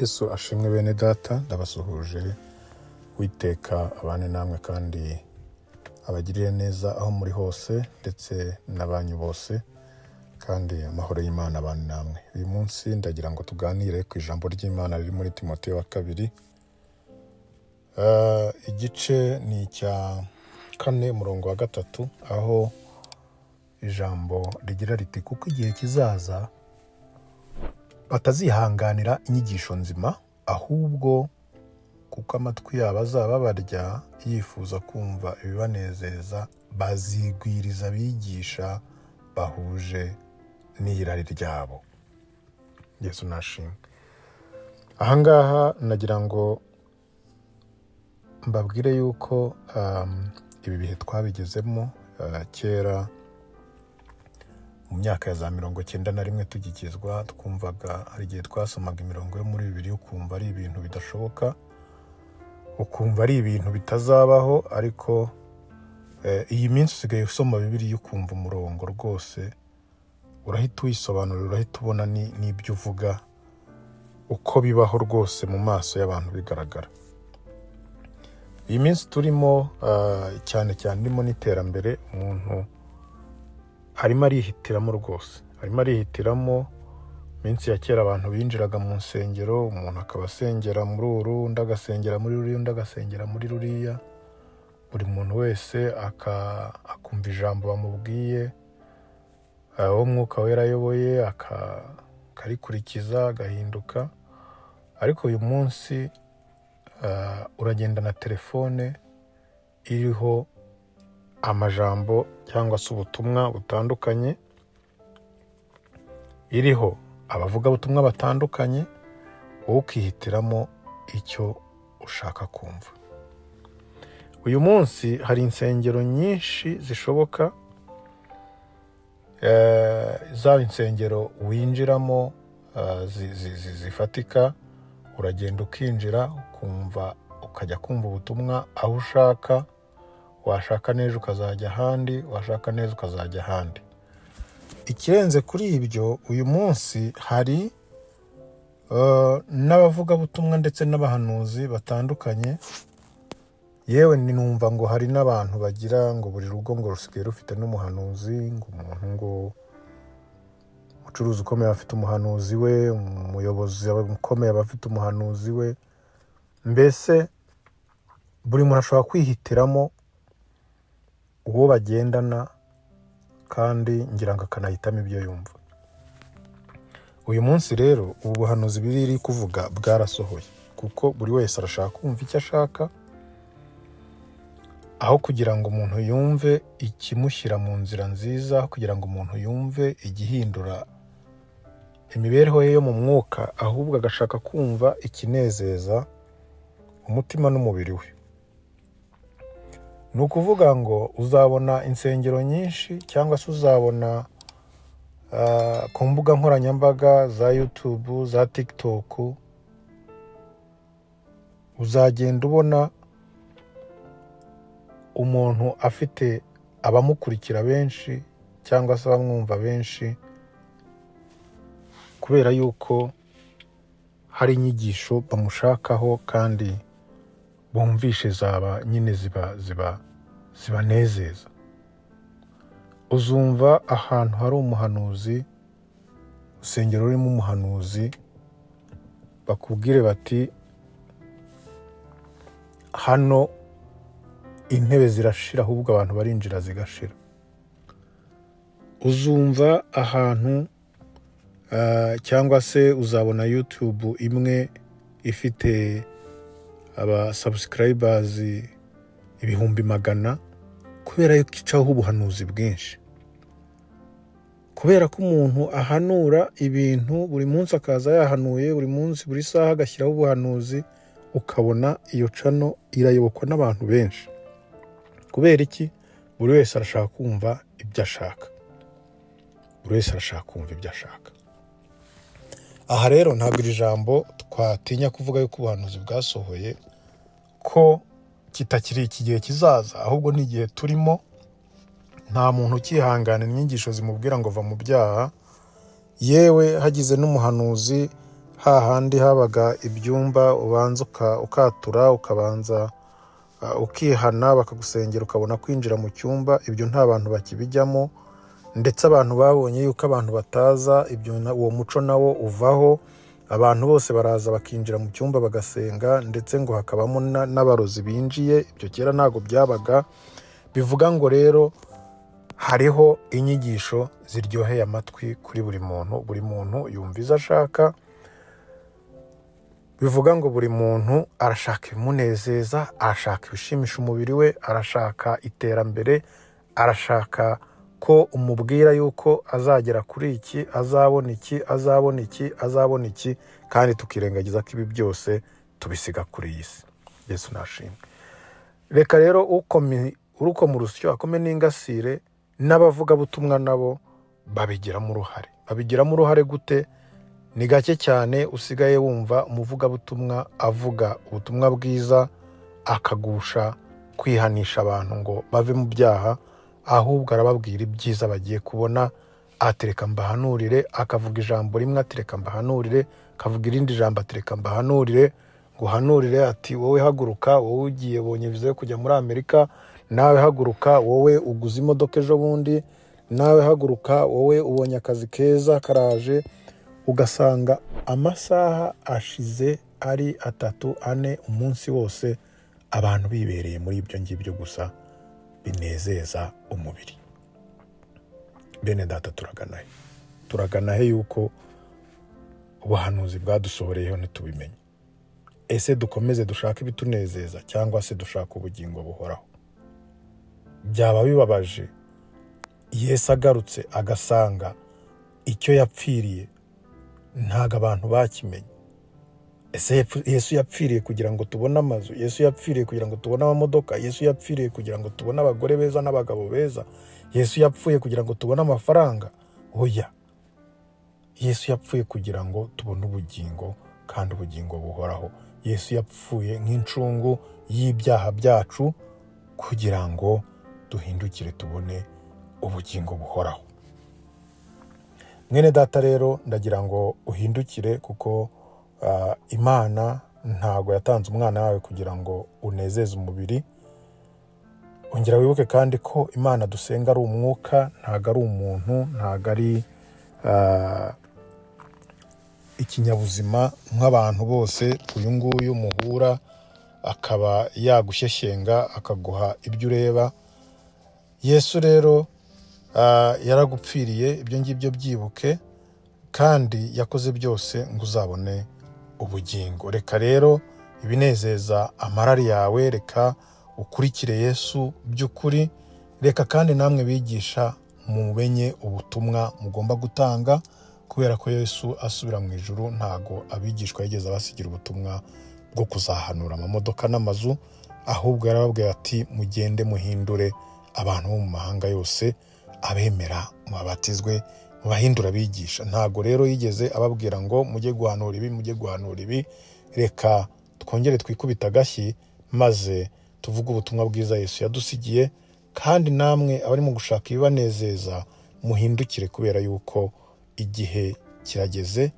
Yesu ashimwe bene data, ndabasuhuje. Witeka abane namwe kandi abagirire neza aho muri hose ndetse n'abanyu bose, kandi amahoro y'Imana abane namwe. Uyu munsi ndagira ngo tuganire ku ijambo ry'Imana riri muri Timoteyo wa kabiri. Igice ni icya 4, umurongo wa 3, aho ijambo rigira riti: "Kuko igihe kizaza batazihanganira inyigisho nzima, ahubwo kuko amatwi yabo azaba abarya yifuza kumva ibibanezeza, bazigwiriza abigisha bahuje n'irari ryabo." Yesu nashimwe. Ahangaha nagira ngo mbabwire yuko ibi bihe twabigezemo kera. Mu myaka ya za 91 tugikizwa, twumvaga hari igihe twasomaga imirongo yo muri Bibiliya ukumva ari ibintu bidashoboka, ukumva ari ibintu bitazabaho. Ariko iyi minsi usigaye usoma Bibiliya ukumva umurongo rwose urahita uwisobanurira, urahita ubona n'ibyo uvuga uko bibaho rwose mu maso y'abantu bigaragara. Iyi minsi turimo, cyane cyane irimo n'iterambere, umuntu arimo arihitiramo rwose, arimo arihitiramo. Iminsi ya kera abantu binjiraga mu nsengero, umuntu akaba asengera muri uru, undi agasengera muri ruriya, undi agasengera muri ruriya, buri muntu wese akumva ijambo bamubwiye, uwo Mwuka Wera ayoboye akarikurikiza, agahinduka. Ariko uyu munsi uragenda na telefone iriho amajambo cyangwa se ubutumwa butandukanye, iriho abavugabutumwa batandukanye, wowe ukihitiramo icyo ushaka kumva. Uyu munsi hari insengero nyinshi zishoboka, zaba insengero winjiramo zifatika, uragenda ukinjira ukumva, ukajya kumva ubutumwa aho ushaka, washaka neza ukazajya ahandi, washaka neza ukazajya ahandi. Ikirenze kuri ibyo, uyu munsi hari n'abavugabutumwa ndetse n'abahanuzi batandukanye. Yewe numva ngo hari n'abantu bagira ngo buri rugo ngo rusigaye rufite n'umuhanuzi, ngo umuntu, ngo umucuruzi ukomeye aba afite umuhanuzi we, umuyobozi ukomeye aba afite umuhanuzi we. Mbese buri muntu ashobora kwihitiramo uwo bagendana, kandi ngira ngo akanahitamo ibyo yumva. Uyu munsi rero ubu buhanuzi biri kuvuga bwarasohoye, kuko buri wese arashaka kumva icyo ashaka, aho kugira ngo umuntu yumve ikimushyira mu nzira nziza, aho kugira ngo umuntu yumve igihindura imibereho ye yo mu mwuka, ahubwo agashaka kumva ikinezeza umutima n'umubiri we. Ni ukuvuga ngo uzabona insengero nyinshi, cyangwa se uzabona ku mbuga nkoranyambaga za YouTube, za TikTok, uzagenda ubona umuntu afite abamukurikira benshi cyangwa se abamwumva benshi, kubera yuko hari inyigisho bamushakaho kandi bumvishe zaba nyine ziba zibanezeza. Uzumva ahantu hari umuhanuzi, urusengero rurimo umuhanuzi, bakubwire bati: "Hano intebe zirashira, ahubwo abantu barinjira zigashira." Uzumva ahantu cyangwa se uzabona YouTube imwe ifite aba subscribers 100,000, kubera yuko icaho ubuhanuzi bwinshi, kubera ko umuntu ahanura ibintu buri munsi, akaza yahanuye buri munsi, buri saha agashyiraho ubuhanuzi, ukabona iyo channel irayobokwa n'abantu benshi. Kubera iki? Buri wese arashaka kumva ibyo ashaka, buri wese arashaka kumva ibyo ashaka. Aha rero ntabwo iri jambo twatinya kuvuga yuko ubuhanuzi bwasohoye, ko kitakiri iki gihe kizaza, ahubwo ni igihe turimo. Nta muntu ukihanganira inyigisho zimubwira ngo va mu byaha. Yewe, hagize n'umuhanuzi, Hahandi habaga ibyumba ubanza ukatura, ukabanza ukihana, bakagusengera, ukabona kwinjira mu cyumba, ibyo nta bantu bakibijyamo. Ndetse abantu babonye yuko abantu bataza, ibyo uwo muco nawo uvaho. Abantu bose baraza bakinjira mu cyumba bagasenga, ndetse ngo hakabamo n'abarozi binjiye. Ibyo kera ntabwo byabaga. Bivuga ngo rero hariho inyigisho ziryoheye amatwi kuri buri muntu, buri muntu yumva izo ashaka. Bivuga ngo buri muntu arashaka ibimunezeza, arashaka ibishimisha umubiri we, arashaka iterambere, arashaka ko umubwira yuko azagera kuri iki, azabona iki, azabona iki, azabona iki, kandi tukirengagiza ko ibi byose tubisiga kuri iyi si. Yesu nashimwe. Reka rero urukoma urusyo akome n'ingasire. N'abavugabutumwa nabo babigiramo uruhare. Babigiramo uruhare gute? Ni gake cyane usigaye wumva umuvugabutumwa avuga ubutumwa bwiza akagusha kwihanisha abantu ngo bave mu byaha, ahubwo arababwira ibyiza bagiye kubona. Atereka mbahanurire, akavuga ijambo rimwe, atereka mbahanurire, akavuga irindi jambo, atereka mbahanurire, ngo uhanurire, ati wowe haguruka, wowe ugiye bonye viza yo kujya muri Amerika, nawe haguruka, wowe uguze imodoka ejo bundi, nawe haguruka, wowe ubonye akazi keza karaje. Ugasanga amasaha ashize ari 3, 4, umunsi wose abantu bibereye muri ibyo ngibyo gusa binezeza umubiri. Bene data, turagana he? Turagana he yuko ubuhanuzi bwadusohoreyeho ntitubimenye? Ese dukomeze dushake ibitunezeza cyangwa se dushaka ubugingo buhoraho? Byaba bibabaje Yesu agarutse agasanga icyo yapfiriye ntabwo abantu bakimenye. Ese Yesu yapfiriye kugira ngo tubone amazu? Yesu yapfiriye kugira ngo tubone amamodoka? Yesu yapfiriye kugira ngo tubone abagore beza n'abagabo beza? Yesu yapfuye kugira ngo tubone amafaranga? Oya, Yesu yapfuye kugira ngo tubone ubugingo, kandi ubugingo buhoraho. Yesu yapfuye nk'incungu y'ibyaha byacu kugira ngo duhindukire tubone ubugingo buhoraho. Mwene data rero, ndagira ngo uhindukire, kuko Imana ntabwo yatanze umwana wawe kugira ngo unezeze umubiri. Ongera wibuke kandi ko Imana dusenga ari umwuka, ntabwo ari umuntu, ntabwo ari ikinyabuzima nk'abantu bose. Uyu nguyu muhura akaba yagushyeshyenga akaguha ibyo ureba. Yesu rero yaragupfiriye, ibyo ngibyo byibuke, kandi yakoze byose ngo uzabone ubugingo. Reka rero ibinezeza amarari yawe, reka ukurikire Yesu by'ukuri. Reka kandi namwe bigisha mumenye ubutumwa mugomba gutanga, kubera ko Yesu asubira mu ijuru ntago abigishwa yigeze abasigira ubutumwa bwo kuzahanura amamodoka n'amazu, ahubwo yarababwiye ati mugende muhindure abantu bo mu mahanga yose abemera, mubabatizwe, mubahindura abigisha. Ntago rero yigeze ababwira ngo mujye guhanura ibi, mujye guhanura ibi. Reka twongere twikubita agashyi maze tuvuge ubutumwa bwiza Yesu yadusigiye. Kandi namwe abarimo gushaka ibibanezeza muhindukire, kubera yuko igihe kirageze,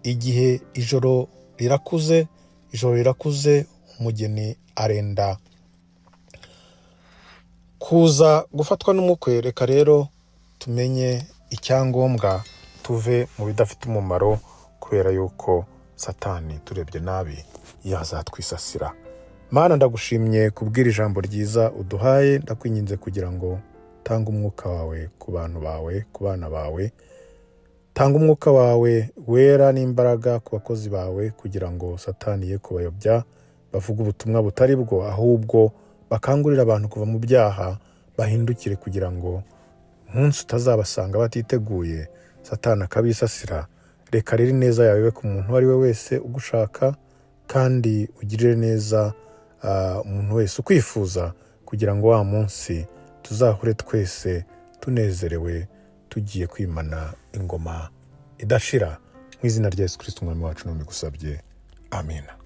igihe ijoro rirakuze, ijoro rirakuze, umugeni arenda kuza gufatwa n'umukwe. Reka rero tumenye icyangombwa, tuve mu bidafite umumaro, kubera yuko Satani turebye nabi yazatwisasira. Mana, ndagushimye kubwira ijambo ryiza uduhaye. Ndakwinginze kugira ngo tange umwuka wawe ku bantu bawe, ku bana bawe. Tanga umwuka wawe wera n'imbaraga ku bakozi bawe, kugira ngo Satani ye kubayobya bavuge ubutumwa butari bwo, ahubwo bakangurira abantu kuva mu byaha bahindukire, kugira ngo umunsi utazabasanga batiteguye, Satani akabisasira. Reka rero ineza yawe ibe ku muntu uwo ari we wese ugushaka, kandi ugirire neza umuntu wese ukwifuza, kugira ngo wa munsi tuzahure twese tunezerewe, tugiye kwimana ingoma idashira. Mu izina rya Yesu Kristo umwami wacu nubigusabye, amina.